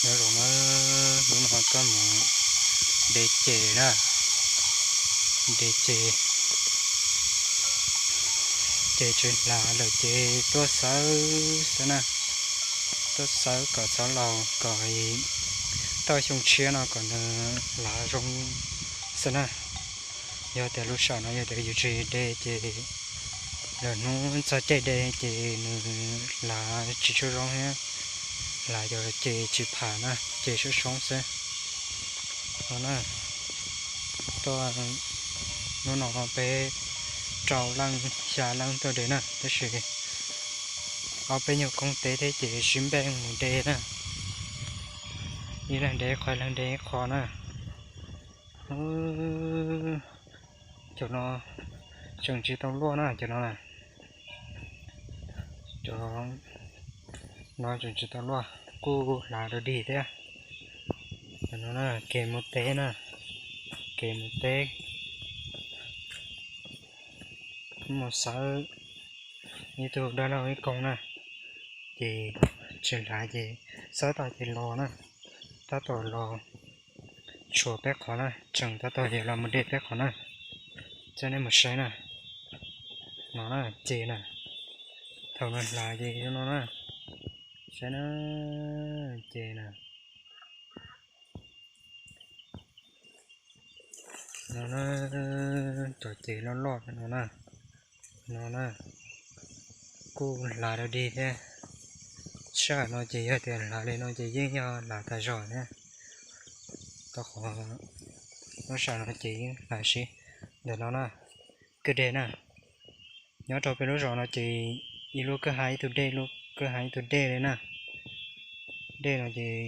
Nyob zoo na, hnub no tuaj mus de ces na, de ces, ces tsis hlav lawm ces tuaj xawb xwb na, tuaj xawb kom txhob laus kom tau xyoo tshiab no kom nws hlav zoo xwb na. Yog tias lub sij hawm no yog tias yus tsis de ces lwm hnub txog caij de ces nws hlav tsis tshua zoo thiab, hlav ces tsis pham na, ces soob soob xwb. No na, tuaj hnub no peb rau leej xya leej tuaj de na, tab sis ob peb nyuag koob teb thiab ces sib npej mus de na, ib leeg de ib qho, ib leeg de ib qho na. Cov no tseem tsis tau luaj na, cov no na, cov no tseem tsis tau luaj, kuj hlav dog dig thiab. Cov no na, kev mus teb na, kev mus teb, mus xawb ib tug dab laug ib koog na, ces tsis hlav ces xawb tau ces los na, tab tom los tshuav peb qhov na, tseem tab tom yuav los mus de peb qhov na, coj nej mus saib na. No na, ces na, thaum nws hlav ces zoo no na, saib na, ces na, no na, cov ces loj loj no na, no na, kuj hlav dog dig thiab. Sij hawm no ces yog tias hlav li no ces yeej yog hlav tas zog thiab, rau qhov lub sij hawm no ces yeej hlav sib ntawm no na, kwj deg na. Nyob rau peb lub zos no ces ib lub kwj ha ib tug dej, ib lub kwj ha ib tug dej li na. Dej no ces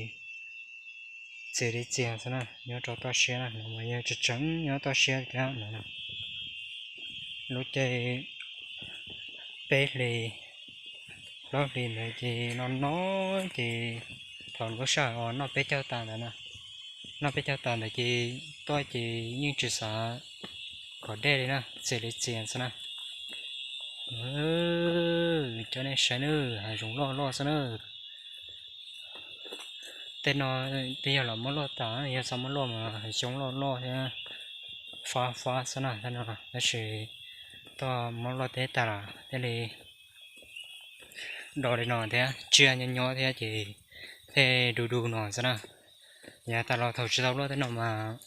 txias li txias xwb na, nyob rau toj siab na, no mas yog tseem tseem nyob toj siab thiab no. Lub caij peb hlis plaub hlis ntawd ces no no ces thaum lub sij hawm uas noj peb caug tas ntawd na, noj peb caug tas ntawd ces tuaj ces yeej tsis xav kom dej li na, txias li txias xwb na. Coj nej saib nawb, hav zoov loj loj xwb na. Tej no twb yog los muab luaj tas, yog tsis muab luaj mas hav xyoob loj loj thiab fab fab xwb na, tab sis tuaj muab luaj teb tas lawm thiaj li do li no thiab, tsiaj nyob nyob thiab ces thiaj du du no xwb na. Yav tas los thaum tsis tau luaj tej no mas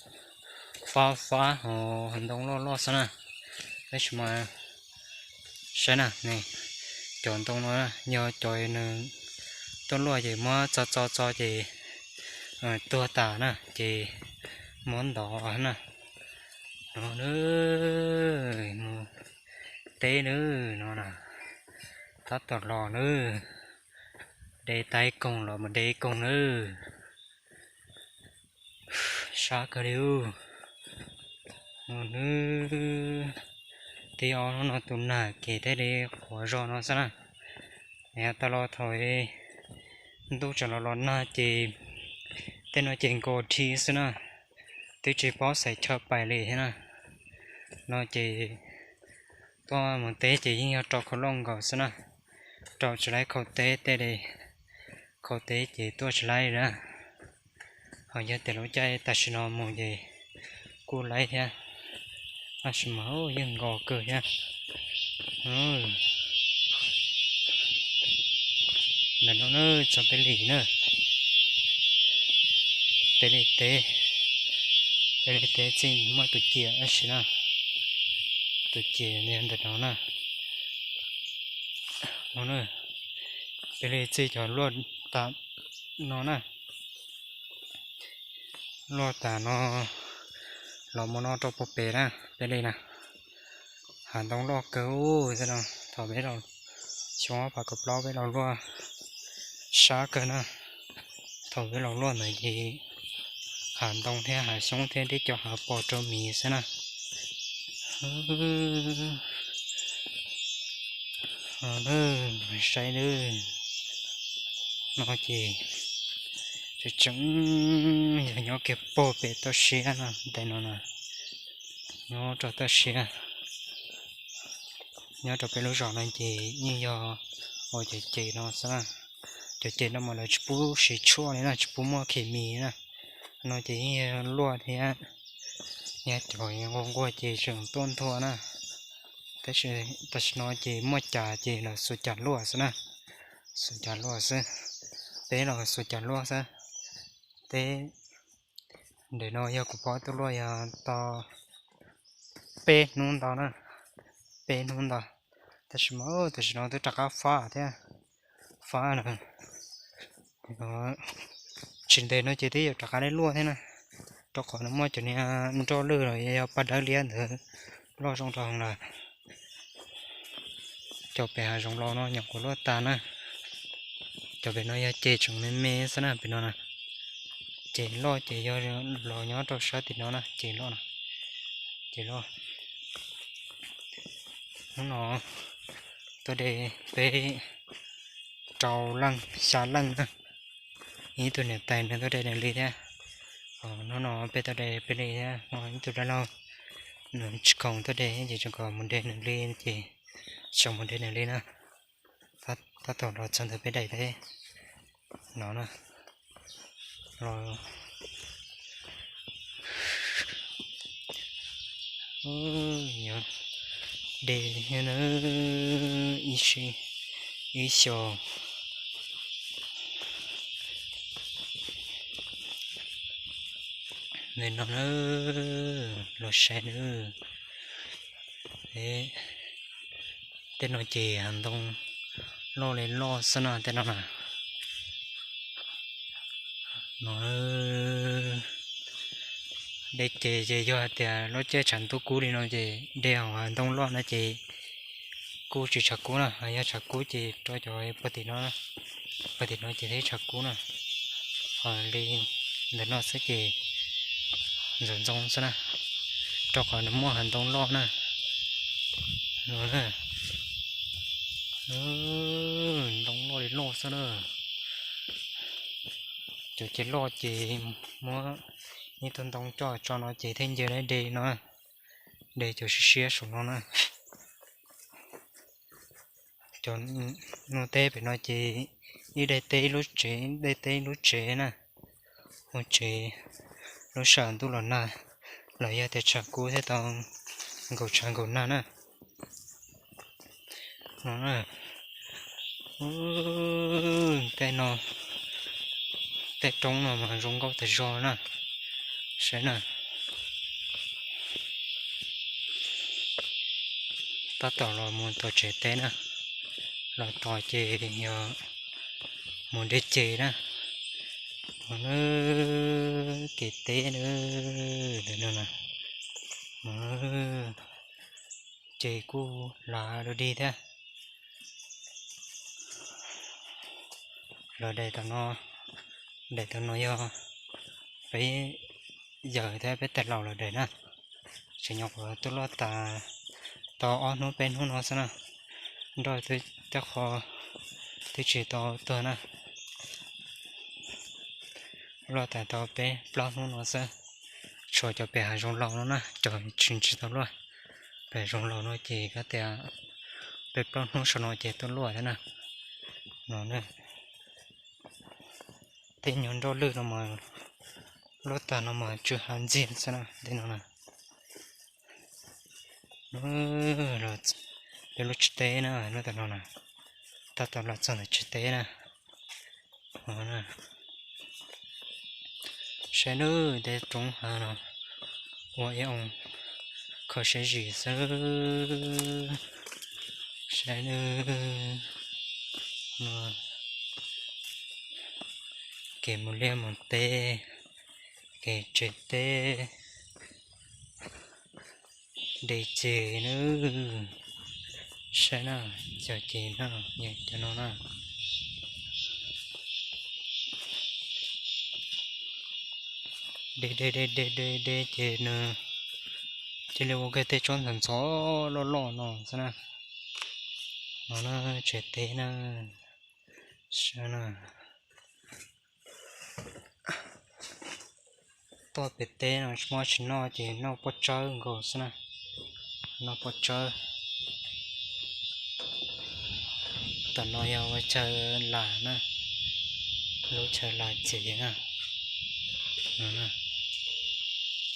fab fab hos ntoo loj loj xwb na. Tab sis mas saib na, cov ntoo no yog cov nws tuaj luaj ces muab txo txo txo ces tuag tas na ces muab ntov na. No na, mus teb na, no na, tab tom los na, de tau ib koog los mus de ib koog na. Sab kawg li. Nws tib ob hnub no tus nag ces thiaj li qhuav zog no xwb na. Yav tas los thaum ntuj tseem los los nag ces tej no ces nkaus dhi xwb na, twb tsis paub xaiv chaw pais li thiab na. No ces tuaj mus teb ces yeej yog rau khau loj nkaus xwb na, rau tsis laib khau teb tej li, khau teb ces tuaj tsis laib li na. Ho yog tias lub caij tam sim no mus ces kuj laib thiab, tab sis mas yeej nkaus kawg thiab. Ntawm no na, txog peb li na, peb li teb, peb li teb txij muaj tus ciam tab sis na, tus ciam ntawm no na. No na, peb li txij cov luaj tas no na, luaj tas no los mus no rau puag pem na, peb li na. Hav ntoo loj kawg xwb no, thaum peb los xyoo ob phav kaum plaub peb los luaj sab kawg na. Thaum peb los luaj ntawd ces hav ntoo thiab hav xyoob thiab tej cov hav pos rau miv xwb na. Saib nawb, no ces tseem tseem yog nyob kiag puag pem toj siab no, ntawm no na, nyob rau toj siab, nyob rau peb lub zos no ces yeej yog ua ces ces no xwb na. Cov ces no mas lawv tsis pub siv tshuaj li na, tsis pub muaj khes mis na. No ces yeej luaj thiab, nyob cov nquag nquag ces tseem tuaj nthua na. Tab sis tam sim no ces muaj cas ces lawv xuas cas luaj xwb na, xuas cas luaj xwb. Peb los xuas cas luaj xwb. Teb ntawm no yog kuv pov tuaj luaj yog tau peb hnub ntau na, peb hnub ntau. Tab sis mas tam sim no twb rov qab fab thiab, fab lawm. Tsis ntev no ces twb yuav rov qab luaj thiab na, rau qhov no muaj cov niag nroj lwj los yog paj dawb liab ntawd loj zoo rau heev lawm. Cov pem hav zoov laus no nyuam qhuav luaj tas na. Cov pem no yog ces tseem me me xwb na, pem no na. Ces loj ces yog los nyob rau sab tim no na, ces loj na, ces loj. Hnub no tuaj de peb rau leej xya leej na. Ib tug niam tais nws tuaj de nws li thiab. Hnub no peb tuaj de peb li thiab, ib tug dab laug nws tsis khoom tuaj de ces tseem kom mus de nws li ces tseem mus de nws li na. Tab tom los txog ntawm peb daim teb no na, los de li thiab na, ib xyoos. Nim no na, los saib na, tej no ces hav ntoo loj li loj xwb no, tej no na. No de ces ces yog hais tias lub caij tshav ntuj kub li no ces de hauv hav ntoo loj no ces kuj tsis tshav kub na, yog tshav kub ces rau cov puag tim no, puag tim no ces thiaj tshav kub na. Ho li ntawm no xwb ces ntxoov ntxoo xwb na, rau qhov nws muaj hav ntoo loj na. No na, ntoo loj li loj xwb na. Cov ces loj ces muab ib tug ntoo coj tso no ces thiaj nce de no, de cov siab siab saum no na. Cov no teb pem no ces ib daim teb ib lub tsev, ib daim teb ib lub tsev na. Ua tsev lub sij hawm ntuj los nag los yog tias tshav kub thiaj tau nkaum tshav nkaum nag na. No na, tej no, tej roob no mas zoo nkauj tas zog na. Saib na, tab tom los mus tom tsev teb na, los tos ces yog mus de ces na. Kev teb na, no na, ces kuj hlav dua dig thiab. Lawv daim tom no, daim tom no yog peb yawm thiab peb tais laus lawv daim na. Tseem nyuam qhuav tuaj luaj tas tau ob hnub peb hnub no xwb na. Nroj twb coj qho twb tsis tau tuag na. Luaj tas tau peb plaub hnub no xwb. Tshuav cov pem hav zoov laus no na, cov tsis tsis tau luaj. Pem zoov laus no ces kav tias peb plaub hnub saum no ces tuaj luaj thiab na. No, tej nyuag nroj lwj no mas luaj tag no mas tsw hav ntxiag xwb na, tej no na. Peb lub tsev teb na, lub tag no na, tab tom los txog ntawm tsev teb na. Saib nawb, tej roob hav no ua ib oo kho siab zim xwb. Saib nawb, kev mus liaj mus teb, kev tsev teb, de ces nawb. Saib na, cov ces no, cov no na, de de de de de de ces nws cia li ua kiag tej tsob ntxhov ntxhov loj loj no xwb na. No na, tsev teb na, saib na. Toj pem teb no tsis muaj tsis noj ces noj poj tsawb nkaus xwb na, noj poj tsawb. Tam no yog ua chaw lam na, Lub chaw lawv tsev na,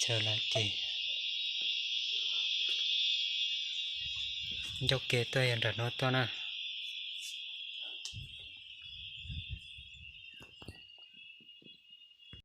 chaw lawv tsev. Ncauj ke tuaj yog nram no tuaj na.